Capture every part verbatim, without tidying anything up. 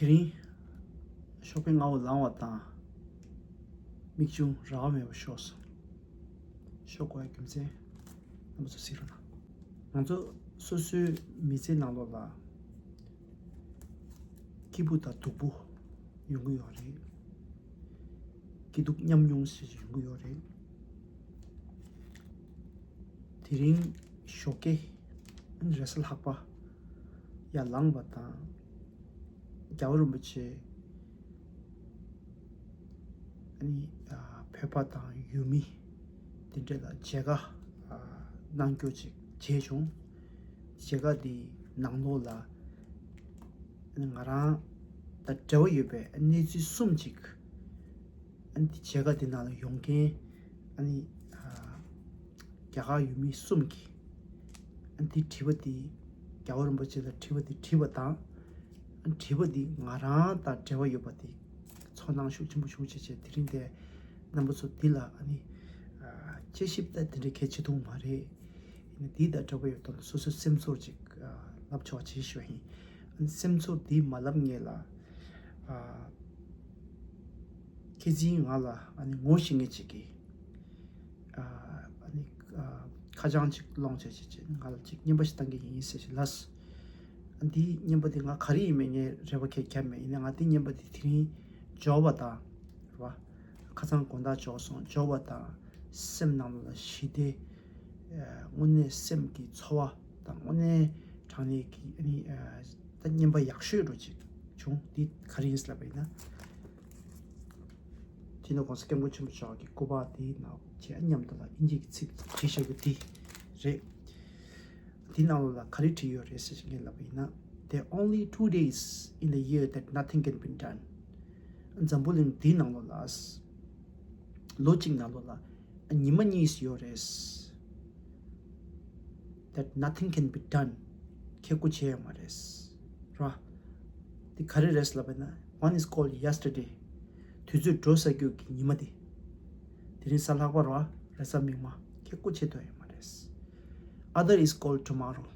དེ་རིང་ཞོགས་པའི་སྔ་པོ་ལངས་པ་དང་། མིག་ཆུ་རག་མེད་པ་ཤོར་སོང་། ཤོར་དགོས་ཡ་རྒྱུ་མཚན་རྣམ་པ་ཚོ་གཟིགས་རོགས་གནང་། ང་ཚོ་སོ་སོའི་མི་ཚེ་ནང་ལོགས་ལ་སྐྱིད་པོ་དང་སྡུག་པོ་ཡོང་གི་ཡོད་རེད། སྐྱིད་སྡུག་མཉམ་མྱོང་ཞིག་ཡོང་གི་ཡོད་རེད། དེ་རིང་ཞོགས་ཀས་རེས་གཟའ་ལྷག་པ་ཡར་ལངས་པ་དང་། རྒྱལ་བ་རིན་པོ་ཆེ་ཨ་ནི་བོད་པ་དང་ཡུལ་མི་དེ་འདྲ་ལ་མཇལ་ཁ་གནང་རྒྱུ་ཅིག་བྱས་བྱུང་། མཇལ་ཁ་དེའི་ནང་ལོགས་ལ་ང་རང་དང་འབྲེལ་བ་ཡོད་པའི་གནས་ཚུལ་གསུམ་ཅིག་ཨ་ནི་དེ་མཇལ་ཁ་དེ་ནང་ལ་ཡོང་མཁན་ཨ་ནི་ཨ་རྒྱ་གར་ཡུལ་མི་གསུམ་གྱིས་ཨ་ནི་དེ་དྲི་བ་དེ་རྒྱལ་བ་རིན་པོ་ཆེ་ལ་དྲི་བ་དེ་དྲིས་པ་དང་། ཨ་ནི་དྲི་བ་དེ་ང་རང་དང་འབྲེལ་བ་ཡོད་པ་དེ་ཚོར་སྣང་ཤུགས་ཆེན་པོ་བྱུང་བྱས་བྱས། དེ་རིང་དེ་རྣམ་པ་ཚོ་འདི་ལ་ཨ་ནི་ཨ་དཔྱད་ཞིབ་དང་དེ་འདྲ་གལ་ཆེ་ཐུང་མ་རེད། ཡིན་ན་འདི་དང་འདྲ་བོ་ཡོད་དམ། སོ་སོའི་སེམས་ཚོར་ཅིག་ཨ་ལབ་ཆོག་ཅེས་ཞུ་བ་ཡིན། ཨ་ནི་སེམས་ཚོར་འདི་མ་ལབ་སྔོན་ལ་ཨ་ཁྱེད་ཚོས་ང་ལ་ཨ་ནི་ངོ་ཤེས་མཁན་ཅིག་གིས་ཨ་ཨ་ནི་ཨ་ཁ་བྱང་ཅིག་སློང་བྱས་བྱས་བྱས་ང་ལ་ཅིག་རྔན་པ་ཞིག་བཏང་གི་ཡིན་ཟེར་ཞིག་ལབ། ཨ་འདིའི་རྔན་པ་འདི་ང་ག་རེ་ཡིན་མིན་ངས་རེ་བ་གང་ཡང་བརྒྱབ་མེད། ཡིན་ན་ང་འདིའི་རྔན་པ་འདི་དེ་རིང་འབྱོར་བ་དང་རེད་བ། ཁ་སང་དགོང་དག་འབྱོར་སོང་། འབྱོར་བ་དང་སེམས་ནང་ལ་ཞི་བདེ། ཨ་དངོས་གནས་སེམས་ཀྱི་ཚོར་བ་དང་དངོས་གནས་དྲང་གནས་ཀྱི་ཨ་ནི་ཨ་ད་རྔན་པ་ཡག་ཤོས་འདྲ་ཅིག་བྱུང་། འདི་ག་རེ་ཡིན་ལབ་པ་ཡིན་ན། སྤྱི་ནོར་༸གོང་ས་༸སྐྱབས་མགོན་ཆེན་པོ་མཆོག་གི་སྐུ་པར་དེའི་ནང་བྱས་མཉམ་དུ་ལ་ཨིན་ཇི་གི་ཚིག་བྲིས་བཞག་གི་འདི་རེད། འདི་ནང་ལོགས་ལ་ག་རེ་བྲིས་ཡོད་རེད་ཟེར་ཞིག་ངས་ལབ་པ་ཡིན་ན། There are only two days in the year that nothing can be done. འཛམ་བུ་གླིང་འདིའི་ནང་ལོགས་ལ། ལོ་གཅིག་ནང་ལོགས་ལ་ཉི་མ་གཉིས་ཡོད་རེད། That nothing can be done. ཁེ་ཀོ་བྱེད་ཡོད་མ་རེད། ར། འདི་ག་རེ་རེད་ལབ་པ་ན། One is called yesterday. དུས་ཚོད་འགྲོ་ས་རྒྱུ་གི་ཉི་མ་དེ། དེ་རིང་གཟའ་ལྷག་པ་ར། རེས་གཟའ་མིག་དམར། ཁེ་ཀོ་བྱེད་ཐུབ་ཡོད་མ་རེད། Other is called tomorrow.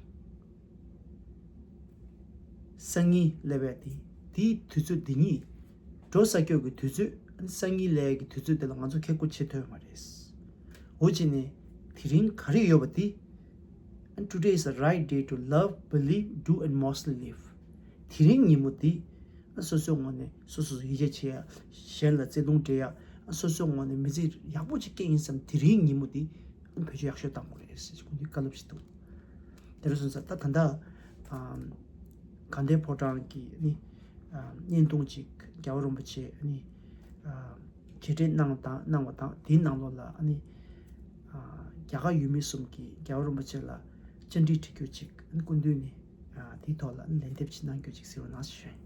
སང་ཉིན་ལབ་པ་དེ། དེའི་དུས་ཚོད་འདི་ཉིད། འགྲོ་ས་སྐྱོད་ཀྱི་དུས་ཚོད། སང་ཉིན་ལབ་ཀྱི་དུས་ཚོད་དེ་ལ་ང་ཚོ་ཁེ་ཀོ་བྱེད་ཐུབ་ཡོད་མ་རེད། འོ་བྱས་ནས་དེ་རིང་ག་རེ་ཡོད་པ་དེ། And today is the right day to love, believe, do and mostly live. དེ་རིང་ཉིན་མོ་འདི། སོ་སོའི་ངོས་ནས་སོ་སོ་ཡིད་ཆེས་བྱེད་ཡ། གཞན་ལ་བརྩེ་དུང་སྤྲད་ཡ། སོ་སོའི་ངོས་ནས་མི་ཚེ་ཡག་པོ་ཅིག་སྐྱེལ་ཡིན་བསམ། དེ་རིང་ཉིན་མོ་འདི་བེད་སྤྱོད་ཡག་ཤོས་གཏང་དགོས་རེད་ཟེར་ཁོང་གིས་བཀའ་སློབ་ཞིག་འདུག་དེ་རུ་སོང་ཙང་ད་ད་ལྟ་ཨམ་དགའ་ལྡན་ཕོ་བྲང་གི་ནི་ཨམ་བརྙན་ཐུང་ཅིག་རྒྱལ་བ་རིན་པོ་ཆེ་ནི་ཨམ་མཇལ་འཕྲད་གནང་དང་གནང་བ་དང་། དེའི་ནང་ལོགས་ལ་ནི་ཨ་རྒྱ་གར་ཡུལ་མི་གསུམ་གྱིས་རྒྱལ་བ་རིན་པོ་ཆེ་ལ་བཅར་འདྲི་བྱེད་རྒྱུ་ཅིག་ནི་སྐུ་མདུན་ནས་ཨ་དེའི་ཐོག་ལ་ལན་འདེབས་ཅིག་གནང་རྒྱུ་ཅིག་ཟེར་བ་ནང་བཞིན་ཞུ་ཡིན།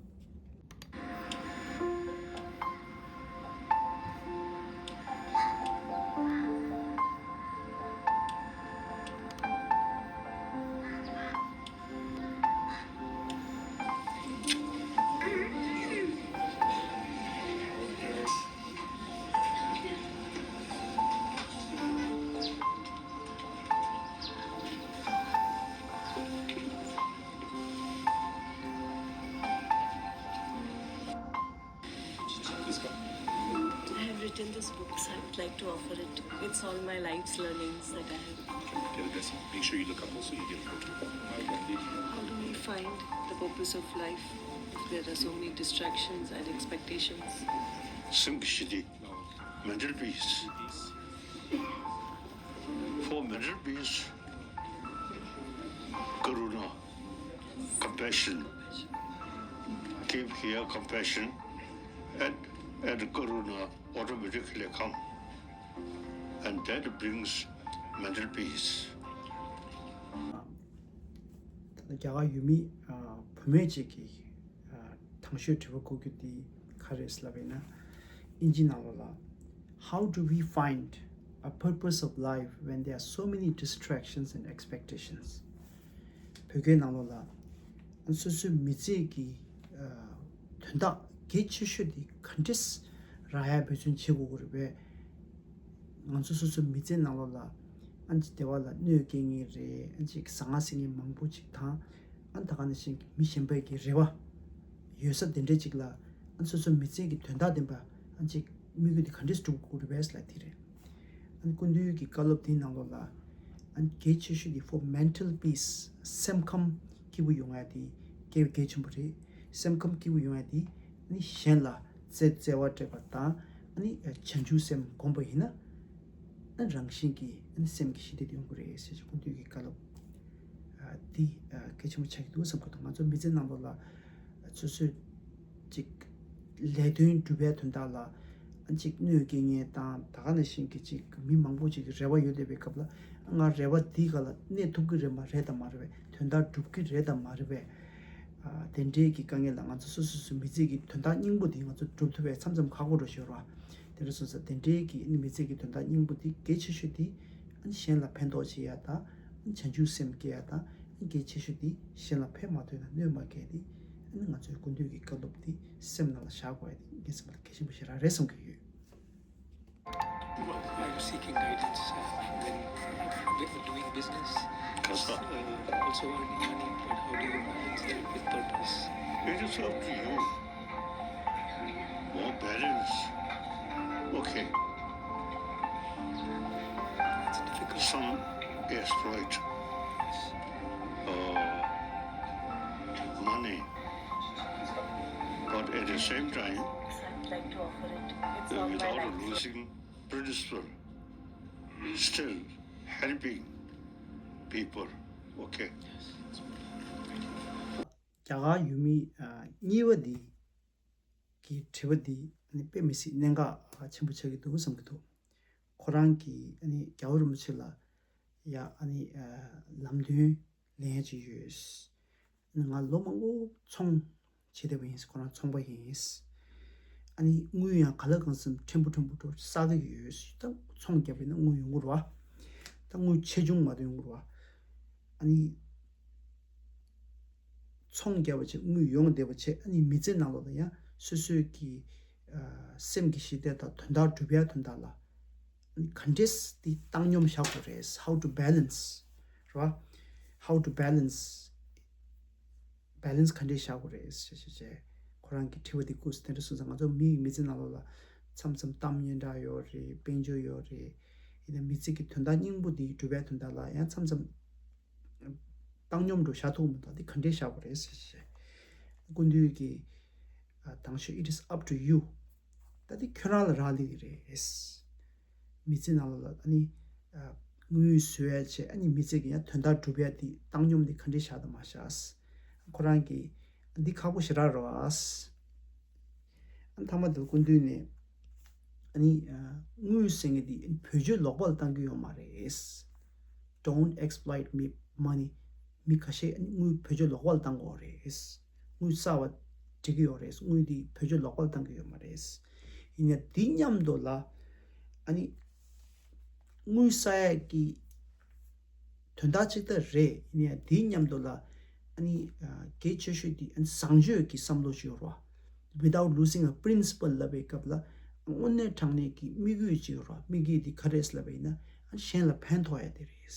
I have written this book, so I would like to offer it. It's all my life's learnings that I have. Tell Bessie, make sure you look up also, you get a photo. How do we find the purpose of life if there are so many distractions and expectations? སེམས་ཀྱི་ཞི་བདེ། Mental peace. For mental peace, Karuna, compassion. Keep here compassion and, and Karuna automatically come. And that brings mental peace. ད་ལྟ་རྒྱ་གར་ཡུལ་མི་ཨ་བུད་མེད་ཅིག་གིས་ཨ་དང་ཤོས་དྲི་བ་བཀོད་རྒྱུ་དེ་ག་རེ་རེད་ལབ་པ་ཡིན་ན། ཨིན་ཇི་ནང་ལོགས་ལ། How do we find a purpose of life when there are so many distractions and expectations? བོད་སྐད་ནང་ལོགས་ལ། སོ་སོའི་མི་ཚེ་གི་ཨ་དོན་དག་གལ་ཆེ་ཤོས་དེ་ག་འདྲས་རག་ཡ་འབད་བརྩོན་བྱེད་དགོས་ཀྱི་རེད་པས། ང་ཚོ་སོ་སོའི་མི་ཚེ་ནང་ལོགས་ལ་ཨ་ཅིག་བདེ་བ་ལ་གནོད་སྐྱེལ་མཁན་རེད། ཨ་ཅིག་ཟང་ངེ་ཟིང་ངེ་མང་པོ་ཅིག་དང་། ཨ་ད་ག་ནང་བཞིན་མི་གཞན་པའི་གི་རེ་བ་ ཡོད་ས་དེ་འདྲས་ཅིག་ལ་ཨ་ནི་སོ་སོའི་མི་ཚེ་གི་དོན་དག་ལྡན་པ་ཨ་ནི་ཅིག་དམིགས་ཡུལ་དེ་ག་འདྲས་སྒྲུབ་དགོས་རེད་པས་ལབ་དེ་རེད། ཨ་ནི་སྐུ་མདུན་གྱི་བཀའ་སློབ་དེའི་ནང་ལོགས་ལ་ཨ་ནི་གལ་ཆེ་ཤོས་དེ་for mental peace སེམས་ཁམས་སྐྱིད་པོ་ཡོང་ཡ་དེ་གལ་གལ་ཆེན་པོ་རེད། སེམས་ཁམས་སྐྱིད་པོ་ཡོང་ཡ་དེ་ཨ་ནི་གཞན་ལ་བརྩེ་བརྩེ་བ་སྤྲད་པ་དང་ཨ་ནི་བྱང་ཆུབ་སེམས་སྒོམ་པ་ཡིན་ན་ཨ་ནི་རང་བཞིན་གྱིས་ཨ་ནི་སེམས་ཀྱི་ཞི་བདེ་དེ་ཡོང་གི་རེད་ཟེར་ཞིག་སྐུ་མདུན་གྱི་བཀའ་སློབ་ཨ་འདི་ཨ་གལ་ཆེན་པོ་ཆགས་ཀྱི་འདུག་བསམ་གྱི་འདུག་ང་ཚོ་མི་ཚེ་ནང་ལོགས་ལ་སོ་སོས་ཅིག་ལས་དོན་སྒྲུབ་པའི་དོན་དག་ལ་ཅིག་གནོད་སྐྱེལ་མཁན་དང་ད་ག་ནང་བཞིན་གྱི་ཅིག་མི་མང་པོ་ཅིག་གི་རེ་བ་ཡོད་བསྡད་པའི་སྐབས་ལ་ང་རེ་བ་འདིའི་སྒང་ལ་གནས་ཐུབ་ཀྱི་རེད་མ་རེད་དམ་མ་རེད་པས། དོན་དག་སྒྲུབ་ཀྱི་རེད་དམ་མ་རེད་པས། ཨ་དེ་འདྲའི་གི་དཀའ་ངལ་ལ་ང་ཚོ་སོ་སོ་སོའི་མི་ཚེ་གི་དོན་དག་སྙིང་པོ་འདི་ང་ཚོ་སྒྲུབ་ཐུབ་པའི་མཚམས་མཚམས་ཁག་པོ་འགྲོ་ཤོར་བ། དེ་འདྲ་སོང་ཙང་དེ་འདྲའི་གི་མི་ཚེ་གི་དོན་དག་སྙིང་པོ་འདི་གལ་ཆེ་ཤོས་འདི་གཞན་ལ་ཕན་ཐོགས་བྱེད་ཡ་དང་བྱང་ཆུབ་སེམས་སྐྱེ་ཡ་དང་གལ་ཆེ་ཤོས་འདི་གཞན་ལ་ཕན་མ་ཐོགས་ན་གནོད་མ་སྐྱེལ་ཏེ་ང་ཚོའི་སྐུ་མདུན་གྱི་བཀའ་སློབ་འདི་སེམས་ནང་ལ་བཞག་དགོས་ཡ་འདི་ངའི་སེམས་ལ་གལ་ཆེན་པོ་ཞེ་དྲག་རེད་བསམ་གྱི་ཡོད། Are you seeking guidance uh, when uh, doing business? Yes, sir. Uh, also earning money, but how do you balance that with purpose? It is up to you. More balance. Okay. It's difficult. Some exploit uh, money, but at the same time, I'd like to offer it. It's uh, on my without right. Losing principle, still helping people. Okay. རྒྱ་གར་ཡུལ་མི་གཉིས་པ་འདི་གི་དྲི་བ་འདི་དཔེ་མི་སྲིད་གནད་འགག་ཆེན་པོ་ཆགས་ཀྱི་འདུག་བསམ་གྱི་འདུག་ཁོ་རང་གིས་རྒྱལ་བ་རིན་པོ་ཆེ་ལ་ཡ་ལམ་སྟོན་ལེན་ཡ་ཅིག་ཡོད། ང་ལོ་མང་པོ་ཚོང་བྱེད་བསྡད་པ་ཡིན། ཁོ་རང་ཚོང་པ་ཡིན། ཨ་ནི་དངུལ་ཡང་ག་ལ་གང་འཚམ་ཕྲན་བུ་ཕྲན་བུ་འགྲོ་བསགས་ཀྱི་ཡོད། ད་ཚོང་བརྒྱབ་པ་ཡིན་ན་དངུལ་ཡོང་གི་རེད་བ། ད་དངུལ་ཆེ་ཆུང་མ་གཏོགས་ཡོང་གི་རེད་བ། ཨ་ནི་ཚོང་བརྒྱབ་པ་བྱས་དངུལ་ཡོང་བསྡད་པ་བྱས་ཨ་ནི་མི་ཚེ་ནང་ལོགས་ལ་ཡང་སོ་སོའི་གི་སེམས་ཀྱི་ཞི་བདེ་དང་དོན་དག་སྒྲུབ་ཡ་དོན་དག་ལ་ག་འདྲས་དེ་བཏང་སྙོམས་བཞག་དགོས་རེད། How to balance རེད་བ། How to balance balance ག་འདྲས་བཞག་དགོས་རེད་ཞེས་བྱས་བྱས་ཁོ་རང་གི་དྲི་བ་འདི་ཁུགས་དེ་འདྲ་སོང་ཙང་ང་ཚོ་མི་ཡི་མི་ཚེ་ནང་ལོགས་ལ་མཚམས་མཚམས་གཏམ་སྙན་གྲགས་ཡོད་རེད། དཔལ་འབྱོར་ཡོད་རེད། ཡིན་ན་མི་ཚེ་གི་དོན་དག་སྙིང་པོ་འདི་སྒྲུབ་པའི་དོན་དག་ལ་ཡང་མཚམས་མཚམས་བཏང་སྙོམས་འགྲོ་བཞག་ཐུབ་མི་འདུག་འདི་ག་འདྲས་བཞག་དགོས་རེད་ཞེས་བྱས་སྐུ་མདུན་གྱི་དང་ཤོས་It is up to you. ད་འདི་ཁྱོད་རང་ལ་རག་ལས་ཀྱི་རེད། མི་ཚེ་ནང་ལ་ཨ་ནི་དངུལ་བཟོ་ཡ་བྱས་ཨ་ནི་མི་ཚེ་གི་ཡང་དོན་དག་སྒྲུབ་ཡ་འདི་བཏང་སྙོམས་འདི་ག་འདྲས་བཞག་དང་མ་བཞག་ཁོ་རང་གིས་འདི་ཁག་པོ་ཞེ་དྲག་རེད་བ། ཨ་ནི་མཐའ་མ་དེ་སྐུ་མདུན་ནས་ཨ་ནི་དངུལ་ཟེར་མཁན་འདི་བེད་སྤྱོད་ལོག་པ་ལ་བཏང་གི་ཡོད་མ་རེད། Don't exploit me money. མི་ཁ་ཤས་དངུལ་བེད་སྤྱོད་ལོག་པ་ལ་བཏང་གི་ཡོད་རེད། དངུལ་གསར་པ་སྒྲིག་གི་ཡོད་རེད། དངུལ་འདི་བེད་སྤྱོད་ལོག་པ་ལ་བཏང་གི་ཡོད་མ་རེད། ཡིན་ན་འདི་མཉམ་དུ་ལ་ཨ་ནི་དངུལ་བསགས་ཡག་གི་དོན་དག་ཅིག་ད་རེད། ཡིན་ན་འདི་མཉམ་དུ་ལ་ཨ་ནི་གལ་ཆེ་ཤོས་འདི་ཨ་ནི་བཟང་སྤྱོད་ཀྱི་བསམ་བློ་ཞིག་ཡོད་རེད་བ། Without losing a principle ལབ་པའི་སྐབས་ལ་དངོས་གནས་དྲང་གནས་ཀྱི་དམིགས་ཡུལ་ཅིག་ཡོད་རེད་བ། དམིགས་ཡུལ་འདི་ག་རེ་རེད་ལབ་པ་ཡིན་ན་གཞན་ལ་ཕན་ཐོགས་ཡ་དེ་རེད།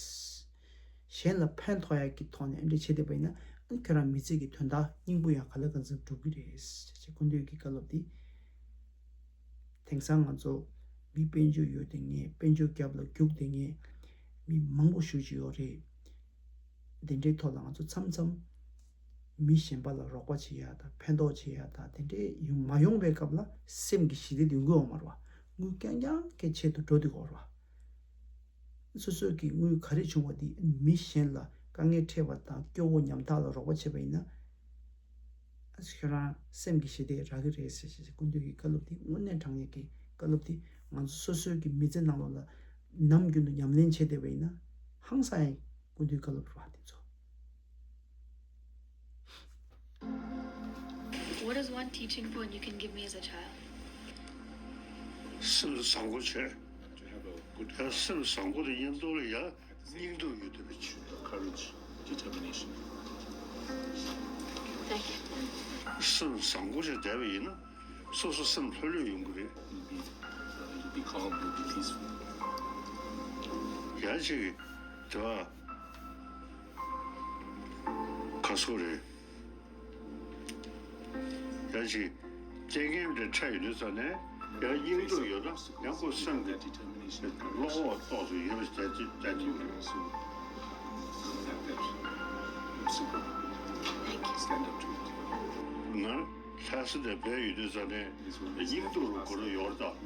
གཞན་ལ་ཕན་ཐོགས་ཡ་གི་ཐོག་ནས་ཨ་འདྲ་བྱེད་བསྡད་པ་ཡིན་ན་ཁྱོད་རང་མི་ཚེ་གི་དོན་དག་སྙིང་པོ་ཡང་ག་ལ་གང་འཚམ་འགྲུབ་ཀྱི་རེད་ཅེས་སྐུ་མདུན་གྱི་བཀའ་སློབ་འདི། དེང་སང་ང་ཚོ་མི་དཔལ་འབྱོར་ཡོད་དེ་ངས་དཔལ་འབྱོར་རྒྱབ་ལ་རྒྱུག་དེ་ངས་མི་མང་པོ་ཞེ་ཅིག་ཡོད་རེད། འདི་འདྲའི་ཐོག་ལ་ང་ཚོ་མཚམས་མཚམས་མི་གཞན་པ་ལ་རོགས་པ་བྱེད་ཡ་དང་ཕན་ཐོགས་བྱེད་ཡ་དང་དེ་འདྲའི་ཡོང་མ་ཡོང་བའི་སྐབས་ལ་སེམས་ཀྱི་ཞི་བདེ་ཡོང་གི་ཡོད་མ་རེད་བ། དངུལ་རྐྱང་རྐྱང་གི་ཆེད་དུ་འགྲོ་འདུག་གོ་རེད་བ། སོ་སོའི་གི་དངུལ་ག་རེ་བྱུང་བ་འདི་མི་གཞན་ལ་དཀའ་ངལ་འཕྲད་པ་དང་སྐྱོ་བོ་ཉམ་ཐག་ལ་རོགས་པ་བྱས་པ་ཡིན་ན། ཁྱོད་རང་སེམས་ཀྱི་ཞི་བདེ་རག་གི་རེད་ཟེར་ཞེས་སྐུ་མདུན་གྱི་བཀའ་སློབ་འདི་དངོས་གནས་དྲང་གནས་ཀྱི་བཀའ་སློབ་འདི་ང་ཚོ་སོ་སོའི་གི་མི་ཚེ་ནང་ལོགས་ལ་ནམ་རྒྱུན་དུ་ཉམས་ལེན་བྱས་བསྡད་པ་ཡིན་ན་ཧང་སང་ཡང་སྐུ་མདུན་བཀའ་སློབ་རེད་བ་འདི་ཚོ། What is one teaching point you can give me as a child? སེམས་བཟང་པོ་བྱས། ཡང་སེམས་བཟང་པོ་དང་མཉམ་དུ་ལ་ཡང་སྙིང་སྟོབས་ཡོད་བསྡད་པའི་ཆེད་དུ་ཁ་རུ་ཆེ། Determination. Thank you. སེམས་བཟང་པོ་བྱས་བསྡད་པ་ཡིན་ན་སོ་སོ་སེམས་ལྷོད་ལྷོད་ཡོང་གི་རེད། You'll be, uh, you'll be calm, you'll be peaceful. ཡང་ཅིག་དེ་བ་ག་སོ་རེད། ད་ཅིག་སྐྱེ་མཁན་འདྲ་ཁྲ་ཡོད་དུས་ཙང་ནས་ཡང་སྙིང་སྡུག་ཡོད་ན་ཡང་ཁོ་སེམས་ཀྱི་བློ་ཁོག་ཏོག་ཙམ་ཡོད་པ་བྱ་ཅི་བྱ་ཅི་རེད། ང་ལྷ་ས་ནས་བྲོས་ཡོད་དུས་ཙང་ནས་སྙིང་སྡུག་རུ་གོ་རུ་ཡོད་རེད་ད།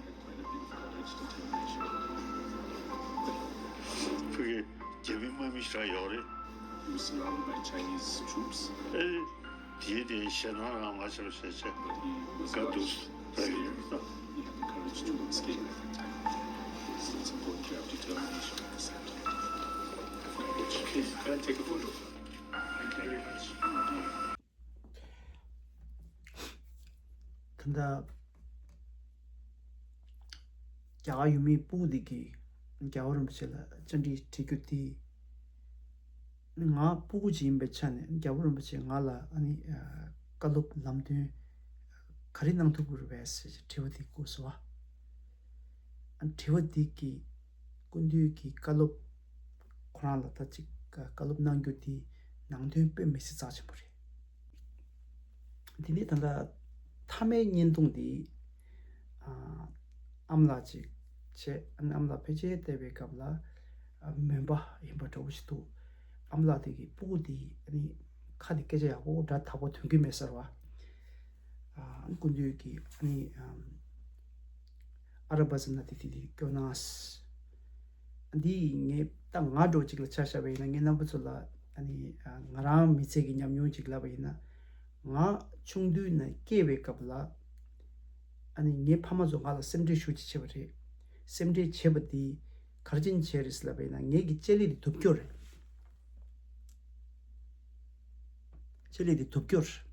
ཕ་གི་རྒྱ་མི་དམག་མི་ཞིག་ཡོད་རེད། He was surrounded by Chinese troops. ཨེ། དེའི་དེའི་ཞེད་སྣང་རང་མ་བྱེད་པ་བྱས་བྱས། But he was དགའ་འདུག་ད་ཡིན། He had the courage to escape at that time. So it's important to have determination at the same time. Okay, can I take a photo? Thank you very much. ད་ལྟ་རྒྱ་གར་ཡུལ་མིའི་སྤུ་གུ་དེ་གིས་རྒྱལ་བ་རིན་པོ་ཆེ་ལ་བཅར་འདྲི་བྱེད་རྒྱུ་དེ། ང་སྤུ་གུ་ཅིག་ཡིན་པའི་ཆ་ནས་རྒྱལ་བ་རིན་པོ་ཆེས་ང་ལ་ཨ་ནི་བཀའ་སློབ་ལམ་སྟོན་ག་རེ་གནང་ཐུབ་ཀྱི་རེད་པས་ཟེར་དྲི་བ་དེ་བཀོད་སོང་བ། ཨ་དྲི་བ་འདི་གི་སྐུ་མདུན་གྱི་བཀའ་སློབ་ཁོ་རང་ལ་ད་ཅིག་བཀའ་སློབ་གནང་རྒྱུ་དེ་ནང་དོན་དཔེ་མི་སྲིད་རྩ་ཆེན་པོ་རེད། དེ་ནས་ད་ལྟ་མཐའ་མའི་བརྙན་ཐུང་འདི་ཨ་ཨ་མ་ལགས་ཅིག་བྱས། ཨ་ནི་ཨ་མ་ལགས་ཕལ་ཆེར་བལྟས་པའི་སྐབས་ལ་ཨ་མོན་པ་ཡིན་པ་འདྲ་བོ་ཞིག་འདུག་ཨ་མ་ལགས་དེ་གི་སྤུ་གུ་དེ་ཨ་ནི་ཁ་དེ་སྐད་ཆ་ཡག་པོ་སྒྲ་དག་པོ་ཐོན་གྱི་མེད་ཟེར་བ། ཨ་སྐུ་མདུན་གྱིས་ཨ་ནི་ཨ་ཨ་ར་བ་ཟ་ན་དི་དི་དི་སྐྱོ་ན། འདི་ངས་ད་ང་འདྲ་བོ་ཅིག་ལ་ཆ་བཞག་པ་ཡིན་ན་ངའི་རྣམ་པ་ཚོ་ལ་ཨ་ནི་ཨ་ང་རང་མི་ཚེ་གི་ཉམས་མྱོང་ཅིག་ལབ་པ་ཡིན་ན། ང་ཆུང་དུས་ནས་སྐྱེས་པའི་སྐབས་ལ་ཨ་ནི་ངའི་ཕ་མ་ཚོ་ང་ལ་སེམས་ཁྲལ་ཤུགས་ཆེ་བྱེད་པ་རེད། སེམས་ཁྲལ་བྱེད་པ་དེ་ག་རེ་བྱས་ནས་བྱས་རེད་ལབ་པ་ཡིན་ན། ངེད་ཀྱི་ལྕེ་ལེ་དེ་དུབ་སྐྱོ་རེད། ལྕེ་ལེ་དེ་དུབ་སྐྱོ་རེད།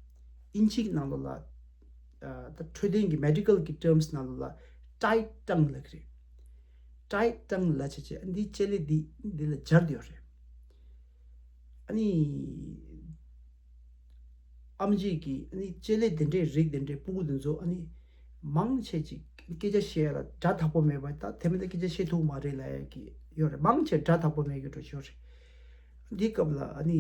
ཨིན་ཇིའི་ནང་ལོགས་ལ་ཨ་ད་འཕྲོད་བསྟེན་གྱི་མེ་ཌི་ཀལ་གྱི་ཊརམ་སི་ནང་ལོགས་ལ་ཊའིཊ་ཊང་ལབ་ཀྱི་རེད། ཊའིཊ་ཊང་ལབ་བྱས་བྱས་འདི་ལྕེ་ལེ་འདི་འདི་ལ་སྦྱར་བསྡད་ཡོད་རེད། ཨ་ནི་ཨམ་ཆི་གིས་ཨ་ནི་ལྕེ་ལེ་དེ་འདྲའི་རིགས་དེ་འདྲའི་སྤུ་གུ་དེ་ཚོ་ཨ་ནི་མང་ཆེ་ཅིག་སྐད་ཆ་བཤད་ཡ་ལ་སྒྲ་དག་པོ་མེད་པ། ད་དེ་མིན་ད་སྐད་ཆ་བཤད་ཐུབ་མ་རེད་ལབ་ཡ་གི་ཡོད་རེད། མང་ཆེ་སྒྲ་དག་པོ་མེད་ཀྱི་འགྲོ་ཡོད་རེད། འདི་སྐབས་ལ་ཨ་ནི་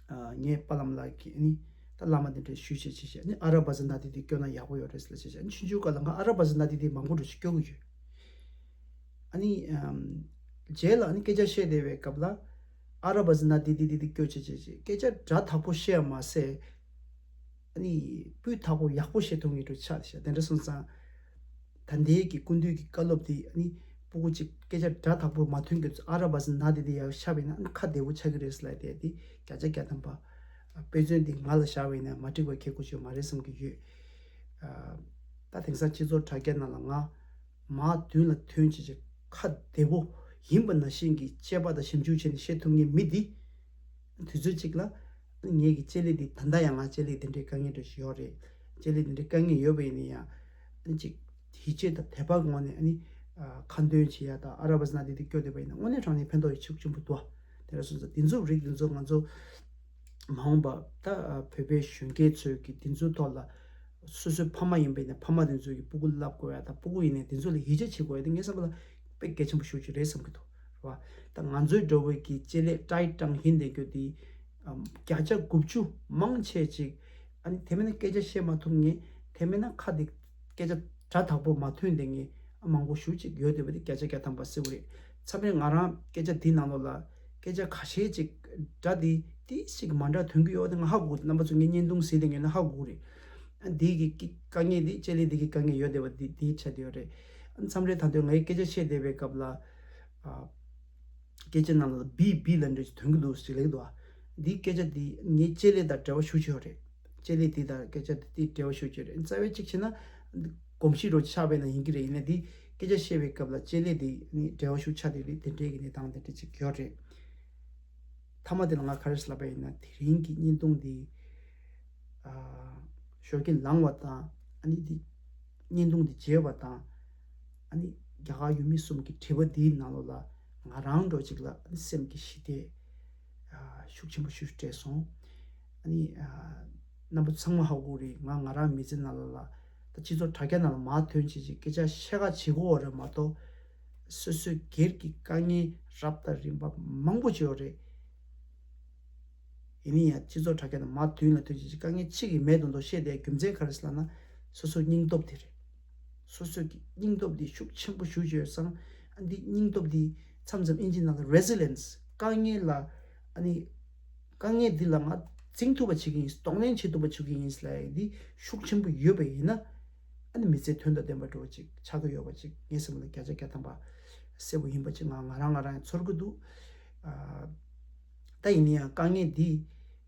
ཨ་ངའི་པ་ལགས་ལགས་ཀྱིས་ཨ་ནི་ད་བླ་མ་དེ་འདྲ་ཞུས་བྱས་བྱས་བྱས། ཨ་ནི་ཨ་ར་བ་ཟ་ན་དི་དི་སྐྱོ་ན་ཡག་པོ་ཡོད་རེད་ཟེར་ལབ་བྱས་བྱས། ཨ་ནི་ཆུང་ཆུང་སྐབས་ལ་ང་ཨ་ར་བ་ཟ་ན་དི་དི་མང་པོ་འགྲོ་ཞིག་སྐྱོ་གི་ཡོད། ཨ་ནི་ཨམ་རྗེས་ལ་ཨ་ནི་སྐད་ཆ་བཤད་བསྡད་པའི་སྐབས་ལ་ཨ་ར་བ་ཟ་ན་དི་དི་དི་དི་སྐྱོ་བྱས་བྱས་བྱས། སྐད་ཆ་སྒྲ་དག་པོ་བཤད་ཡ་མ་ཟད་ཨ་ནི་སྤུས་དག་པོ་ཡག་པོ་བཤད་ཐུབ་མཁན་འདྲ་ཆགས་བྱས། དེ་འདྲ་སོང་ཙང་ད་ལྟའི་གི་སྐུ་མདུན་གྱི་བཀའ་སློབ་འདི་ཨ་ནི་སྤུ་གུ་གཅིག་སྐད་ཆ་སྒྲ་དག་པོ་མ་ཐོན་གྱི་ཨ་ར་བ་ཟ་ན་དི་དི་ཡག་ཤ་བས་ན་ཨ་ནི་ཁ་བདེ་པོ་ཆགས་ཀྱི་རེད་ཟེར་ལབ་དེ། འདི་བརྒྱ་ཆ་བརྒྱ་ཐམ་པ་དཔེ་མཚོན་འདི་ང་ལ་བཞག་པ་ཡིན་ན་མ་འགྲིག་པ་ཁྱད་ཁོ་ཆོད་མ་རེད་བསམ་གྱི་ཡོད། ཨ་ད་དེང་སང་སྤྱི་ཚོགས་དྲ་རྒྱ་ནང་ལ་ང་མར་མདུན་ལ་ཐོན་བྱས་བྱས་ཁ་བདེ་པོ་ཡིན་པ་ནང་བཞིན་གྱི་དཔྱད་པ་དང་ཞིབ་འཇུག་བྱས་ནས་བཤད་ཐུབ་མཁན་མི་འདི། དུས་ཚོད་གཅིག་ལ་ངེད་ཀྱི་ལྕེ་ལེ་འདི་ད་ལྟ་ཡང་ང་ལྕེ་ལེ་འདི་འདྲའི་དཀའ་ངལ་འདྲ་ཞིག་ཡོད་རེད། ལྕེ་ལེ་འདི་འདྲའི་དཀའ་ངལ་ཡོད་པ་ཡིན་ན་ཡང་ཨ་ནི་ཅིག་ཡིད་ཆེས་དང་དད་པ་གི་ངང་ནས་ཨ་ནི་ཁ་འདོན་བྱེད་ཡ་དང་ཨ་ར་བ་ཟ་ན་དི་དི་སྐྱོ་བསྡད་པ་ཡིན་ན་དངོས་གནས་དྲང་གནས་ཕན་ཐོགས་ཡོད་ཤུགས་ཆེན་པོ་འདུག་དེ་འདྲ་སོང་ཙང་འདི་ཚོ་རིགས་འདི་ཚོ་ང་ཚོ་མ་འོངས་པ་ད་བོད་པའི་གཞོན་སྐྱེས་ཚོས་ཀྱི་འདི་ཚོའི་ཐོག་ལ་སོ་སོའི་ཕ་མ་ཡིན་པས་ན་ཕ་མ་འདི་ཚོས་ཀྱི་སྤུ་གུ་བསླབ་དགོས་ཡ་དང་སྤུ་གུ་ཡིན་ནའི་འདི་ཚོ་ལ་ཡིད་ཆེས་བྱེད་དགོས་ཡ་དེ་ངའི་བསམ་པ་ལ་དཔེ་གལ་ཆེན་པོ་ཤུགས་ཆེ་རེད་བསམ་གྱི་འདུག་རེད་བ། ད་ང་ཚོའི་འདྲ་བོའི་གི་ལྕེ་ལེ་ཊའིཊ་ཊང་ཡིན་བསྡད་རྒྱུ་དེ་བརྒྱ་ཆ་དགུ་བཅུ་མང་ཆེ་ཅིག་ཨ་ནི་དེ་མིན་ན་སྐད་ཆ་བཤད་མ་ཐུབ་མཁན། དེ་མིན་ན་ཁ་དེ་སྐད་ཆ་སྒྲ་དག་པོ་མ་ཐོན་བསྡད་མཁན་མང་པོ་ཞེ་ཅིག་ཡོད་བསྡད་པ་དེ་བརྒྱ་ཆ་བརྒྱ་ཐམ་པ་གསལ་པོ་རེད། མཚམས་རེ་ང་རང་སྐད་ཆ་འདི་ནང་ལོགས་ལ་སྐད་ཆ་ཁ་ཤས་ཅིག་སྒྲ་འདི་ཏིག་ཙམ་མ་འདྲ་ཐོན་གྱི་ཡོད་དེ་ང་ཧ་གོ། རྣམ་པ་ཚོ་ངའི་བརྙན་ཐུང་གཟིགས་བསྡད་མཁན་ལ་ཧ་གོ་གི་རེད། ཨ་འདི་གི་དཀའ་ངལ་འདི་ལྕེ་ལེ་འདི་གི་དཀའ་ངལ་ཡོད་བསྡད་པ་འདི་འདི་ཆགས་བསྡད་ཡོད་རེད། ཨ་མཚམས་རེ་ད་དུང་ངའི་སྐད་ཆ་བཤད་བསྡད་པའི་སྐབས་ལ་ཨ། སྐད་ཆ་ནང་ལ་བི་བི་ལབ་འདྲ་ཅིག་ཐོན་གྱི་འདུག་ཅེས་ལབ་ཀྱི་འདུག་ཨ་འདིའི་སྐད་ཆ་འདི་ངའི་ལྕེ་ལེ་དང་འབྲེལ་བ་ཤུགས་ཆེ་བ་རེད། ལྕེ་ལེ་འདི་དང་སྐད་ཆ་འདི་འདི་འབྲེལ་བ་ཤུགས་ཆེ་རེད། རྩ་བའི་གཅིག་བྱས་ན་གོམས་གཤིས་རོ་ཆགས་པའི་ནང་ཡིན་གྱི་རེད། ཡིན་ནའི་འདི་སྐད་ཆ་བཤད་པའི་སྐབས་ལ་ལྕེ་ལེ་འདི་ནི་འབྲེལ་བ་ཤུགས་ཆགས་བསྡད་རེད། དེ་འདྲའི་གི་གནས་སྟངས་དེ་འདྲ་ཅིག་ཡོད་རེད། མཐའ་མ་དེ་ལ་ང་ག་རེ་ཟེར་ལབ་པ་ཡིན་ན་དེ་རིང་གི་བརྙན་ཐུང་འདི་ཨ་ཞོགས་ཀྱི་ལངས་པ་དང་ཨ་ནི་འདི་བརྙན་ཐུང་འདི་མཇལ་བ་དང་ཨ་ནི་རྒྱ་གར་ཡུལ་མི་གསུམ་གྱི་དྲི་བ་འདིའི་ནང་ལོགས་ལ་ང་རང་འདྲ་ཅིག་ལ་ཨ་ནི་སེམས་ཀྱི་ཞི་བདེ་ཨ་ཤུགས་ཆེན་པོ་ཞིག་སྤྲད་སོང་། ཨ་ནི་ཨ་རྣམ་པ་ཚང་མ་ཧ་གོ་རེད། ང་ང་རང་མི་ཚེ་ནང་ལོགས་ལ་ད་སྤྱི་ཚོགས་དྲ་རྒྱ་ནང་ལ་མར་ཐོན་བྱས་བྱས་སྐད་ཆ་བཤད་ག་བྱེད་དགོས་པ་རེད་མ་གཏོགས་སོ་སོའི་སྒེར་གྱི་དཀའ་ངལ་རབ་དང་རིམ་པ་མང་པོ་ཅིག་ཡོད་རེད། ཡིན་ན་ཡང་སྤྱི་ཚོགས་དྲ་རྒྱ་ནང་མར་མདུན་ལ་ཐོན་བྱས་ཅིག་དཀའ་ངལ་གཅིག་གི་མེད་མདོག་མདོག་བཤད་བསྡད་རྒྱུ་མཚན་ག་རེ་ཟེར་ལབ་ན། སོ་སོའི་སྙིང་སྟོབས་དེ་རེད། སོ་སོའི་གི་སྙིང་སྟོབས་འདི་ཤུགས་ཆེན་པོ་ཞེ་པོ་ཅིག་ཡོད་ཙང་། ཨ་འདི་སྙིང་སྟོབས་འདི་མཚམས་མཚམས་ཨིན་ཇི་ནང་ལ་resilience། དཀའ་ངལ་ལ་ཨ་ནི་དཀའ་ངལ་འདི་ལ་ང་འཛིང་ཐུབ་པ་བྱེད་ཀྱི་ཡིན། གདོང་ལེན་བྱེད་ཐུབ་པ་བྱེད་ཀྱི་ཡིན་ལབ་ཡ་འདི་ཤུགས་ཆེན་པོ་ཡོད་པ་ཡིན་ན། ཨ་ནི་མི་ཚེ་དོན་དང་ལྡན་པ་འགྲོ་བ་ཅིག་ཆགས་ཀྱི་ཡོད་པ་ཅིག་ངའི་སེམས་ལ་བརྒྱ་ཆ་བརྒྱ་ཐམ་པ་གསལ་པོ་ཡིན་པ་ཅིག་ང་ང་རང་ང་རང་ཚོར་གྱི་འདུག་ཨ། ད་ཡིན་ན་ཡང་དཀའ་ངལ་འདི་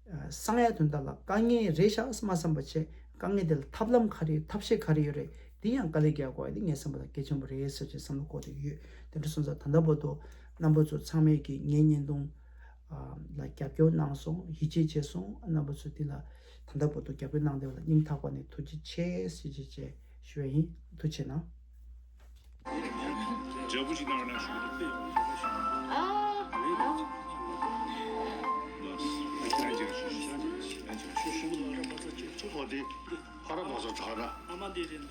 ཨ་སངས་ཡ་དོན་དག་ལ་དཀའ་ངལ་རེད་ཤག་མ་བསམ་པ་བྱས། དཀའ་ངལ་དེ་ལ་ཐབས་ལམ་ག་རེ་ཐབས་ཤེས་ག་རེ་ཡོད་རེད། འདི་ཡང་དཀའ་ལས་རྒྱག་དགོས་ཡ་འདི་ངའི་བསམ་པ་ལ་གལ་ཆེན་པོ་རེད་ཟེར་བྱས་བསམ་བློ་འཁོར་བསྡད་ཡོད། དེ་འདྲ་སོང་ཙང་ད་ལྟ་བར་དུ་རྣམ་པ་ཚོ་ཚང་མས་ཀྱིས་ངའི་བརྙན་ཐུང་ཨ་ལ་རྒྱབ་སྐྱོར་གནང་སོང་། ཡིད་ཆེས་བྱས་སོང་། རྣམ་པ་ཚོ་འདི་ལ་ད་ལྟ་བར་དུ་རྒྱབ་སྐྱོར་གནང་བསྡད་པ་ལ་སྙིང་ཐག་པ་ནས་ཐུགས་རྗེ་ཆེ་ཟེར་བྱས་བྱས་ཞུ་བ་ཡིན། ཐུགས་རྗེ་གནང་། འཇའ་པོ་ཅིག་གནང་རོགས་གནང་ཞུ་གི་འདུག་ཨ། ཨ། ཨོ་དེ་ཨ་ར་བ་ས་ད་ར། ཨ་མ་དེ་རེད།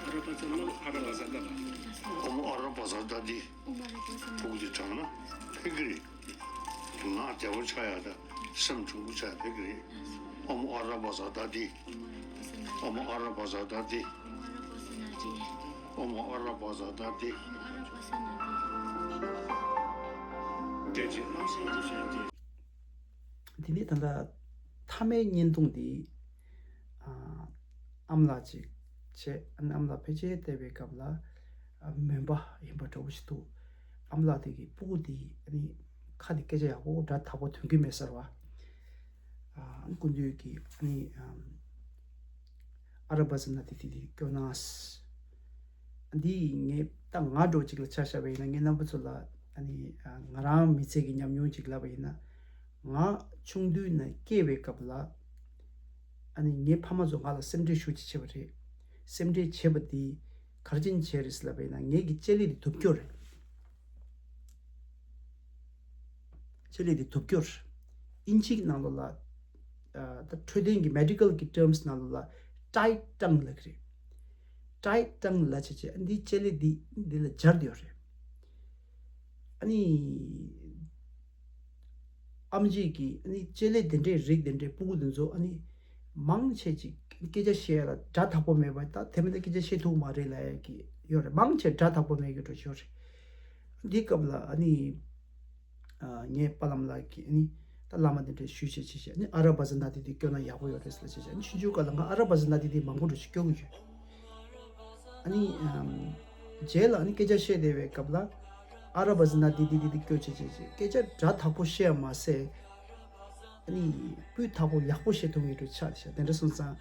ཨ་ར་བ་ས་ལ། ཨ་ར་བ་ས་ལ། ཨོ་མོ་ཨ་ར་བ་ས་ད་དེ། ཕུག་དེ་དྲངས་ན་ཕེབས་ཀྱི་རེད། ང་བདེ་བོ་ཆགས་ཡ་དང་སེམས་གྲུང་པོ་ཆགས་ཡ་ཕེབས་ཀྱི་རེད། ཨོ་མོ་ཨ་ར་བ་ས་ད་དེ། ཨོ་མོ་ཨ་ར་བ་ས་ད་དེ། ཨོ་མོ་ཨ་ར་བ་ས་ད་དེ། དེ་ནས་ད་ལྟ་མཐའ་མའི་བརྙན་ཐུང་འདི་ཨ་ཨམ་ལགས་ཅིག་བྱས། ཨ་ནི་ཨམ་ལགས་ཕལ་ཆེར་བལྟས་པའི་སྐབས་ལ་ཨ་མོན་པ་ཡིན་པ་འདྲ་བོ་ཞིག་འདུག་ཨམ་ལགས་དེ་གི་སྤུ་གུ་དེ་ཨ་ནི་ཁ་དེ་སྐད་ཆ་ཡག་པོ་སྒྲ་དག་པོ་ཐོན་གྱི་མེད་ཟེར་བ། ཨ་སྐུ་མདུན་གྱིས་ཨ་ནི་ཨམ་ཨ་ར་བ་ཟི་ན་དི་དི་དི་སྐྱོ་ན། འདི་ངས་ད་ང་འདྲ་བོ་ཅིག་ལ་ཆ་བཞག་པ་ཡིན་ན། ངས་རྣམ་པ་ཚོ་ལ་ཨ་ནི་ཨ་ང་རང་མི་ཚེ་གི་ཉམས་མྱོང་ཅིག་ལབ་པ་ཡིན་ན། ང་ཆུང་དུས་ནས་སྐྱེས་པའི་སྐབས་ལ་ཨ་ནི་ངའི་ཕ་མ་ཚོ་ང་ལ་སེམས་ཁྲལ་ཤུགས་ཆེ་བྱས་པ་རེད། སེམས་ཁྲལ་བྱས་པ་འདི་ག་རེ་བྱས་ནས་བྱས་རེད་ཟེར་ལབ་པ་ཡིན་ན། ངེད་ཀྱི་ལྕེ་ལེ་འདི་དུབ་སྐྱོ་རེད། ལྕེ་ལེ་འདི་དུབ་སྐྱོ་རེད། ཨིན་ཇིའི་ནང་ལོགས་ལ་ཨ་ད་འཕྲོད་བསྟེན་གྱི་མེ་ཌི་ཀལ་གྱི་ཊརམ་སི་ནང་ལོགས་ལ་ཊའིཊ་ཊང་ལབ་ཀྱི་རེད། ཊའིཊ་ཊང་ལབ་བྱས་བྱས་ཨ་འདི་ལྕེ་ལེ་འདི་འདི་ལ་སྦྱར་བསྡད་ཡོད་རེད། ཨ་ནི་ཨམ་ཆི་གིས་ཨ་ནི་ལྕེ་ལེ་དེ་འདྲའི་རིགས་དེ་འདྲའི་སྤུ་གུ་དེ་ཚོ་ཨ་ནི་མང་ཆེ་ཅིག་སྐད་ཆ་བཤད་ཡ་ལ་སྒྲ་དག་པོ་མེད་པ། ད་དེ་མིན་ད་སྐད་ཆ་བཤད་ཐུབ་མ་རེད་ལབ་ཡ་གི་ཡོད་རེད། མང་ཆེ་སྒྲ་དག་པོ་མེད་ཀྱི་འགྲོ་ཡོད་རེད། འདི་སྐབས་ལ་ཨ་ནི་ཨ་ངའི་པ་ལགས་ལགས་ཀྱིས་ཨ་ནི་ད་བླ་མ་དེ་འདྲའི་ཞུས་བྱས་བྱས་བྱས། ཨ་ནི་ཨ་ར་བ་ཟི་ན་དི་དི་སྐྱོ་ན་ཡག་པོ་ཡོད་རེད་ཟེར་བྱས་བྱས། ཨ་ནི་ཆུང་ཆུང་སྐབས་ལ་ང་ཨ་ར་བ་ཟི་ན་དི་དི་མང་པོ་འགྲོ་ཞིག་སྐྱོ་གི་ཡོད། ཨ་ནི་ཨམ་རྗེས་ལ་ཨ་ནི་སྐད་ཆ་བཤད་བསྡད་པའི་སྐབས་ལ་ཨ་ར་བ་ཟི་ན་དི་དི་དི་དི་སྐྱོ་བྱས་བྱས་བྱས། སྐད་ཆ་སྒྲ་དག་པོ་བཤད་མ་ཟད་ཨ་ནི་སྤུས་དག་པོ་ཡག་པོ་བཤད་ཐུབ་མཁན་འདྲ་ཆགས་བྱས། དེ་འདྲ་སོང་ཙང་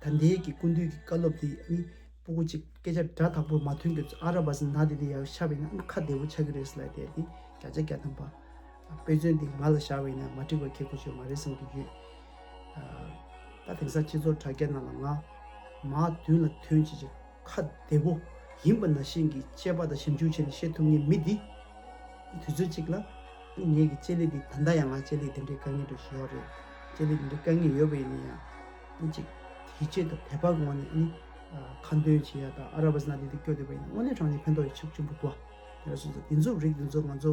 ད་ལྟའི་གི་སྐུ་མདུན་གྱི་བཀའ་སློབ་འདི་ཨ་ནི་སྤུ་གུ་གཅིག་སྐད་ཆ་སྒྲ་དག་པོ་མ་ཐོན་གྱི་ཨ་ར་བ་ཟི་ན་དི་དི་ཡག་ཆགས་པ་ཡིན་ན་ཨ་ནི་ཁ་བདེ་པོ་ཆགས་ཀྱི་རེད་ཟེར་ལབ་དེ་འདི་བརྒྱ་ཆ་བརྒྱ་ཐམ་པ། དཔེ་མཚོན་འདི་ང་ལ་བཞག་པ་ཡིན་ན་མ་འགྲིག་པ་ཁེ་གོ་ཆོད་མ་རེད་བསམ་གྱི་ཡོད། ཨ་ད་དེང་སང་སྤྱི་ཚོགས་དྲ་རྒྱ་ནང་ལ་ང་མར་མདུན་ལ་ཐོན་བྱས་བྱས་ཁ་བདེ་པོ་ཡིན་པ་ནང་བཞིན་གྱི་དཔྱད་པ་དང་ཞིབ་འཇུག་བྱས་ནས་བཤད་ཐུབ་མཁན་མི་འདི། དུས་ཚོད་གཅིག་ལ་ངེད་ཀྱི་ལྕེ་ལེ་འདི་ད་ལྟ་ཡང་ང་ལྕེ་ལེ་འདི་འདྲའི་དཀའ་ངལ་འདྲ་ཞིག་ཡོད་རེད། ལྕེ་ལེ་འདི་འདྲའི་དཀའ་ངལ་ཡོད་པ་ཡིན་ན་ཡང་ཨ་ནི་གཅིག་ཡིད་ཆེས་དང་དད་པ་གི་ངོས་ནས་ཨ་ནི་ཁ་འདོན་བྱེད་ཡ་དང་ཨ་ར་བ་ཟི་ན་དི་དི་སྐྱོ་བསྡད་པ་ཡིན་ན་དངོས་གནས་དྲང་གནས་ཕན་ཐོགས་ཡོད་ཤུགས་ཆེན་པོ་འདུག་དེ་འདྲ་སོང་ཙང་འདི་ཚོ་རིགས་འདི་ཚོ་ང་ཚོ་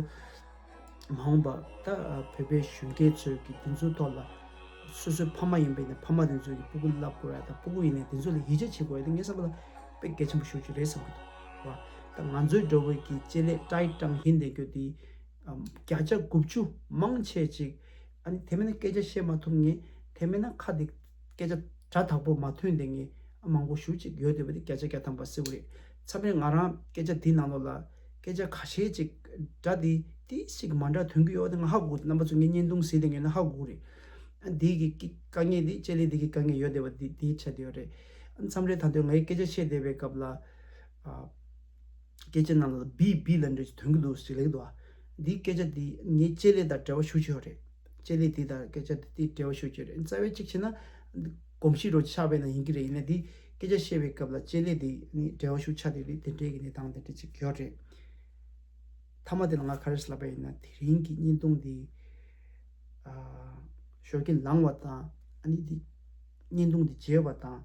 མ་འོངས་པ་ད་བོད་པའི་གཞོན་སྐྱེས་ཚོས་ཀྱི་འདི་ཚོའི་ཐོག་ལ་སོ་སོའི་ཕ་མ་ཡིན་པ་ཡིན་ན་ཕ་མ་དེ་ཚོས་ཀྱི་སྤུ་གུ་བསླབ་དགོས་ཡ་དང་སྤུ་གུ་ཡིན་ནའི་དེ་ཚོ་ལ་ཡིད་ཆེས་བྱེད་དགོས་ཡ་དེ་ངའི་བསམ་པ་ལ་དཔེ་གལ་ཆེན་པོ་ཞེ་པོ་ཅིག་རེད་བསམ་གྱི་འདུག་བ། ད་ང་ཚོའི་འདྲ་བོའི་གི་ལྕེ་ལེ་ཊའིཊ་ཊང་ཡིན་བསྡད་རྒྱུ་དེ་བརྒྱ་ཆ་དགུ་བཅུ་མང་ཆེ་ཅིག་ཨ་ནི་དེ་མིན་ན་སྐད་ཆ་བཤད་མ་ཐུབ་མཁན། དེ་མིན་ན་ཁ་དེ་སྐད་ཆ་སྒྲ་དག་པོ་མ་ཐོན་བསྡད་མཁན་མང་པོ་ཞེ་པོ་ཅིག་ཡོད་བསྡད་པ་དེ་བརྒྱ་ཆ་བརྒྱ་ཐམ་པ་གསལ་པོ་རེད། མཚམས་རེ་ང་རང་སྐད་ཆ་འདི་ནང་ལོགས་ལ་སྐད་ཆ་ཁ་ཤས་ཅིག་སྒྲ་འདི་ཏིག་ཙམ་མ་འདྲ་ཐོན་གྱི་ཡོད་པ་དེ་ང་ཧ་གོ་གི་འདུག་རྣམ་པ་ཚོ་ངའི་བརྙན་ཐུང་གཟིགས་བསྡད་མཁན་ན་ཧ་གོ་གི་རེད། ཨ་འདི་གི་དཀའ་ངལ་འདི་ལྕེ་ལེ་འདི་གི་དཀའ་ངལ་ཡོད་བསྡད་པ་འདི་འདི་ཆགས་བསྡད་ཡོད་རེད། ཨ་མཚམས་རེ་ད་དུང་ངའི་སྐད་ཆ་བཤད་བསྡད་པའི་སྐབས་ལ་ཨ། སྐད་ཆ་ནང་ལ་བི་བི་ལབ་འདྲ་ཅིག་ཐོན་གྱི་འདུག་ཅིག་ལབ་ཀྱི་འདུག་ཨ། འདིའི་སྐད་ཆ་འདི་ངའི་ལྕེ་ལེ་དང་འབྲེལ་བ་ཤུགས་ཆེ་བ་རེད། ལྕེ་ལེ་འདི་དང་སྐད་ཆ་འདི་འདི་འབྲེལ་བ་ཤུགས་ཆེ་རེད། རྩ་བའི་གཅིག་བྱས་ན་གོམས་གཤིས་རོ་ཆགས་པས་ན་ཡིན་གྱི་རེད། ཡིན་ན་འདི་སྐད་ཆ་བཤད་པའི་སྐབས་ལ་ལྕེ་ལེ་འདི་ནི་འབྲེལ་བ་ཤུགས་ཆགས་བསྡད་རེད། དེ་འདྲའི་གི་གནས་སྟངས་དེ་འདྲ་ཅིག་ཡོད་རེད། མཐའ་མ་དེ་ལ་ང་ག་རེ་ལབ་པ་ཡིན་ན། དེ་རིང་གི་བརྙན་ཐུང་འདི་ཨ་ཞོགས་ཀས་ལངས་པ་དང་ཨ་ནི་འདི་བརྙན་ཐུང་འདི་མཇལ་བ་དང་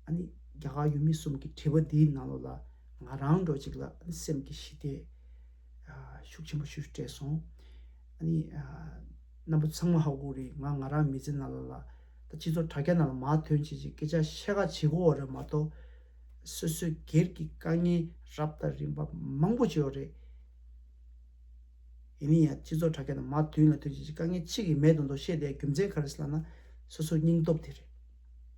ཨ་ནི་རྒྱ་གར་ཡུལ་མི་གསུམ་གྱི་དྲི་བ་འདིའི་ནང་ལོགས་ལ་ང་རང་འདྲ་ཅིག་ལ་ཨ་ནི་སེམས་ཀྱི་ཞི་བདེ་ཨ་ཤུགས་ཆེན་པོ་ཞིག་སྤྲད་སོང་། ནི་རྣམ་པ་ཚང་མ་ཧ་གོ་རེད། ང་ང་རང་མི་ཚེ་ནང་ལ་ལ་ད་སྤྱི་ཚོགས་དྲ་རྒྱ་ནང་ལ་མར་ཐོན་བྱས་ཅིག་སྐད་ཆ་བཤད་ག་བྱེད་དགོས་པ་རེད་མ་གཏོགས། སོ་སོའི་སྒེར་གྱི་དཀའ་ངལ་རབ་དང་རིམ་པ་མང་པོ་ཅིག་ཡོད་རེད། ཡིན་ན་ཡང་སྤྱི་ཚོགས་དྲ་རྒྱ་ནང་མར་མདུན་ལ་ཐོན་བྱས་ཅིག་དཀའ་ངལ་གཅིག་གི་མེད་མདོག་མདོག་བཤད་བསྡད་རྒྱུ་མཚན་ག་རེ་ཟེར་ལབ་ན། སོ་སོ་སྙིང་སྟོབས་དེ་རེད།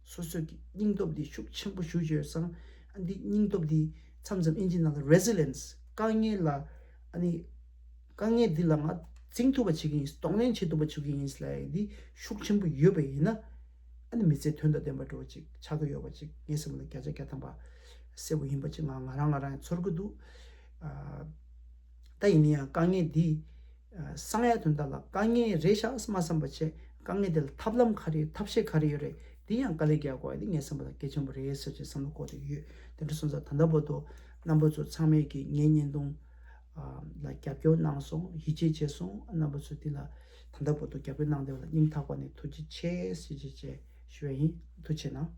སོ་སོ་གི་སྙིང་སྟོབས་འདི་ཤུགས་ཆེན་པོ་ཞེ་པོ་ཅིག་ཡོད་ཙང་། ཨ་འདི་སྙིང་སྟོབས་འདི་མཚམས་མཚམས་ཨིན་ཇི་ནང་ལ་resilience དཀའ་ངལ་ལ་ཨ་ནི་དཀའ་ངལ་འདི་ལ་ང་འཛིང་ཐུབ་པ་བྱེད་ཀྱི་ཡིན། གདོང་ལེན་བྱེད་ཐུབ་པ་བྱེད་ཀྱི་ཡིན་ལབ་ཡ་འདི་ཤུགས་ཆེན་པོ་ཡོད་པ་ཡིན་ན། ཨ་ནི་མི་ཚེ་དོན་དང་ལྡན་པ་འདྲ་བོ་ཅིག་ཆགས་ཀྱི་ཡོད་པ་ཅིག་ངའི་སེམས་ལ་བརྒྱ་ཆ་བརྒྱ་ཐམ་པ་གསལ་པོ་ཡིན་པ་ཅིག་ང་ང་རང་ང་རང་ཚོར་གྱི་འདུག་ཨ། ད་ཡིན་ན་ཡང་དཀའ་ངལ་འདི་ཨ་སངས་ཡ་དོན་དག་ལ་དཀའ་ངལ་རེད་ཤག་མ་བསམ་པ་བྱས། དཀའ་ངལ་འདི་ལ་ཐབས་ལམ་ག་རེ་ཐབས་ཤེས་ག་རེ་ཡོད་རེད། འདི་ཡང་དཀའ་ལས་རྒྱག་དགོས་ཡ་འདི་ངའི་བསམ་པ་ལ་གལ་ཆེན་པོ་རེད་ཟེར་བྱས་བསམ་བློ་འཁོར་བསྡད་ཡོད། དེ་འདྲ་སོང་ཙང་ད་ལྟ་བར་དུ་རྣམ་པ་ཚོ་ཚང་མས་ཀྱིས་ངའི་བརྙན་ཐུང་ཨ་ལ་རྒྱབ་སྐྱོར་གནང་སོང་། ཡིད་ཆེས་བྱས་སོང་། རྣམ་པ་ཚོ་འདི་ལ་ད་ལྟ་བར་དུ་རྒྱབ་སྐྱོར་གནང་བསྡད་པ་ལ་སྙིང་ཐག་པ་ནས་ཐུགས་རྗེ་ཆེ་ཟེར་བྱས་བྱས་ཞུ་ཡ་ཡིན། ཐུགས་རྗེ་གནང་།